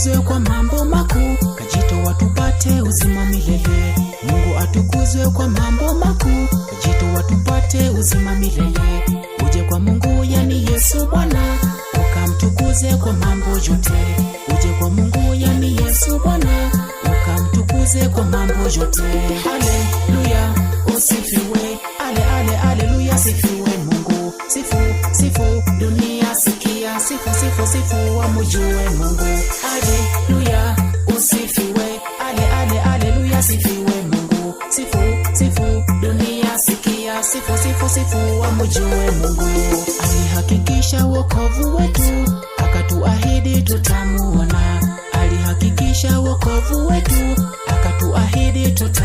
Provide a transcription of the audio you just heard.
atukuzwe kwa mambo makuu, kajitoa tupate uzima milele. Mungu atukuzwe kwa mambo makuu, kajitoa tupate uzima milele. Uje kwa Mungu, yani Yesu Bwana, ukamtukuze kwa mambo yote. Uje kwa Mungu, yani Yesu Bwana, ukamtukuze kwa mambo yote. Haleluya, usifiwe. Ale ale aleluya, sifiwe Mungu. Sifu sifu, dunia sikia. Sifu sifu sifu, wamujue Mungu. Haleluya, usifiwe. Ale ale aleluya, sifiwe Mungu. Sifu sifu, dunia sikia. Sifu sifu sifu, wamujue Mungu. Alihakikisha wokovu wetu, akatuahidi tutamuona. Alihakikisha wokovu wetu, akatuahidi tutamuona.